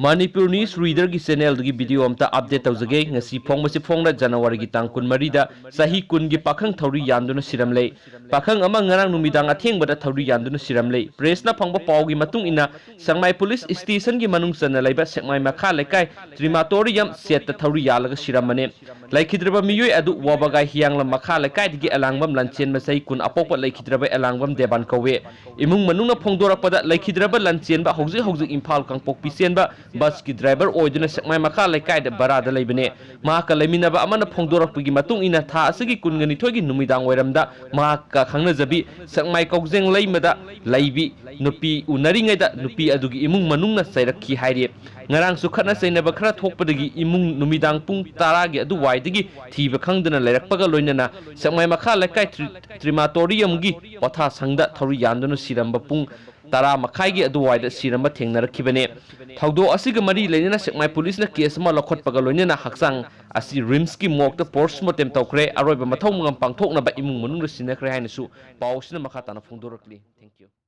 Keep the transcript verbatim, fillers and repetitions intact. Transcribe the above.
Manipur News Reader ꯒꯤ channel ꯗꯨꯒꯤ video ꯑꯝꯇ update ꯇꯧꯖꯒꯦ꯫ ꯉꯁꯤ ꯐꯣꯡꯕꯁꯤ ꯐꯣꯡꯅ ꯖꯅꯋꯥꯔꯤꯒꯤ ꯇꯥꯡ ꯀꯨꯟꯃꯔꯤꯗ ꯆꯍꯤ ꯀꯨꯟꯒꯤ ꯄꯥꯈꯪ ꯊꯧꯔꯤ ꯌꯥꯟꯗꯨꯅ ꯁꯤꯔꯝꯂꯦ꯫ ꯄꯥꯈꯪ ꯑꯃ ꯉꯔꯥꯡ ꯅꯨꯃꯤꯗꯥꯡ ꯑꯊꯦꯡꯕꯗ ꯊꯧꯔꯤ ꯌꯥꯟꯗꯨꯅ ꯁꯤꯔꯝꯂꯦ꯫ Press ꯅ ꯐꯪꯕ ꯄꯥꯎꯒꯤ ꯃꯇꯨꯡ ꯏꯟꯅ, ꯁꯦꯛꯃꯥꯏ police station ꯒꯤ ꯃꯅꯨꯡ ꯆꯟꯅ ꯂꯩꯕ ꯁꯦꯛꯃꯥꯏ ꯃꯈꯥ ꯂꯩꯀꯥꯏ ꯇ꯭ꯔꯤꯃꯥꯇꯣꯔꯤꯌꯝ ꯁꯦꯠꯇ ꯊꯧꯔꯤ ꯌꯥꯜꯂꯒ ꯁꯤꯔꯝꯕꯅꯦ꯫ ꯂꯩꯈꯤꯗ꯭ꯔꯕ ꯃꯤꯑꯣꯏ ꯑꯗꯨ ꯋꯥꯕꯒꯥꯏ ꯍꯤꯌꯥꯡꯂꯝ ꯃꯈꯥ ꯂꯩꯀꯥꯏꯗꯒꯤ ꯑꯂꯥꯡꯕꯝ ꯂꯟꯆꯦꯟꯕ ꯆꯍꯤ ꯀꯨꯟ ꯑꯄꯣꯛꯄ ꯂꯩꯈꯤꯗ꯭ꯔꯕ ꯑꯂꯥꯡꯕꯝ ꯗꯦꯕꯥꯟ ꯀꯧꯋꯦ꯫ ꯏꯃꯨꯡ ꯃꯅꯨꯡꯅ ꯐꯣꯡꯗꯣꯔꯛꯄꯗ, ꯂꯩꯈꯤꯗ꯭ꯔꯕ ꯂꯟꯆꯦꯟꯕ ꯍꯧꯖꯤꯛ ꯍꯧꯖꯤꯛ ꯏꯝꯐꯥꯜ ꯀꯥꯡꯄꯣꯛꯄꯤ ꯆꯦꯟꯕ bus ꯀꯤ driver ꯑꯣꯏꯗꯨꯅ ꯁꯦꯛꯃꯥꯏ ꯃꯈꯥ ꯂꯩꯀꯥꯏꯗ ꯚꯔꯥꯗ ꯂꯩꯕꯅꯦ꯫ ꯃꯍꯥꯛꯀ ꯂꯩꯃꯤꯟꯅꯕ ꯑꯃꯅ ꯐꯣꯡꯗꯣꯔꯛꯄꯒꯤ ꯃꯇꯨꯡ ꯏꯟꯅ, ꯊꯥ ꯑꯁꯤꯒꯤ ꯀꯨꯟꯒ ꯅꯤꯊꯣꯏꯒꯤ ꯅꯨꯃꯤꯗꯥꯡ ꯋꯥꯏꯔꯝꯗ ꯃꯍꯥꯛꯀ ꯈꯪꯅꯖꯕꯤ ꯁꯦꯛꯃꯥꯏ ꯀꯧꯖꯦꯡ ꯂꯩꯃꯗ ꯂꯩꯕꯤ ꯅꯨꯄꯤ ꯎꯅꯔꯤꯉꯩꯗ ꯅꯨꯄꯤ ꯑꯗꯨꯒꯤ ꯏꯃꯨꯡ ꯃꯅꯨꯡꯅ ꯆꯩꯔꯛꯈꯤ ꯍꯥꯏꯔꯤ꯫ ꯉꯔꯥꯡꯁꯨ ꯈꯠꯅ ꯆꯩꯅꯕ ꯈꯔ ꯊꯣꯛꯄꯗꯒꯤ ꯏꯃꯨꯡ ꯅꯨꯃꯤꯗꯥꯡ ꯄꯨꯡ ꯇꯔꯥꯒꯤ ꯑꯗꯨꯋꯥꯏꯗꯒꯤ ꯊꯤꯕ ꯈꯪꯗꯅ ꯂꯩꯔꯛꯄꯒ ꯂꯣꯏꯅꯅ ꯁꯦꯛꯃꯥꯏ ꯃꯈꯥ ꯂꯩꯀꯥꯏ ꯇ꯭ꯔꯤ-, ꯇ꯭ꯔꯤꯃꯥꯇꯣꯔꯤꯌꯝꯒꯤ ꯄꯣꯊꯥꯁꯪꯗ ꯊꯧꯔꯤ ꯌꯥꯟꯗꯨꯅ ꯁꯤꯔꯝꯕ ꯄꯨꯡ ꯇꯔꯥ ꯃꯈꯥꯏꯒꯤ ꯑꯗꯨꯋꯥꯏꯗ ꯁꯤꯔꯝꯕ ꯊꯦꯡꯅꯔꯛꯈꯤꯕꯅꯦ꯫ ꯊꯧꯗꯣꯛ ꯑꯁꯤꯒ ꯃꯔꯤ ꯂꯩꯅꯅ ꯁꯦꯛꯃꯥꯏ police ꯅ case ꯑꯃ ꯂꯧꯈꯠꯄꯒ ꯂꯣꯏꯅꯅ ꯍꯛꯆꯥꯡ ꯑꯁꯤ RIMS ꯀꯤ morgue ꯇ post mortem ꯇꯧꯈ꯭ꯔꯦ꯫ ꯑꯔꯣꯏꯕ ꯃꯊꯧ ꯃꯉꯝ ꯄꯥꯡꯊꯣꯛꯅꯕ ꯏꯃꯨꯡ ꯃꯅꯨꯡꯗ ꯁꯤꯟꯅꯈ꯭ꯔꯦ ꯍꯥꯏꯅꯁꯨ ꯄꯥꯎ ꯑꯁꯤꯅ ꯃꯈꯥ ꯇꯥꯅ ꯐꯣꯡꯗꯣꯔꯛꯂꯤ꯫ Thank you꯫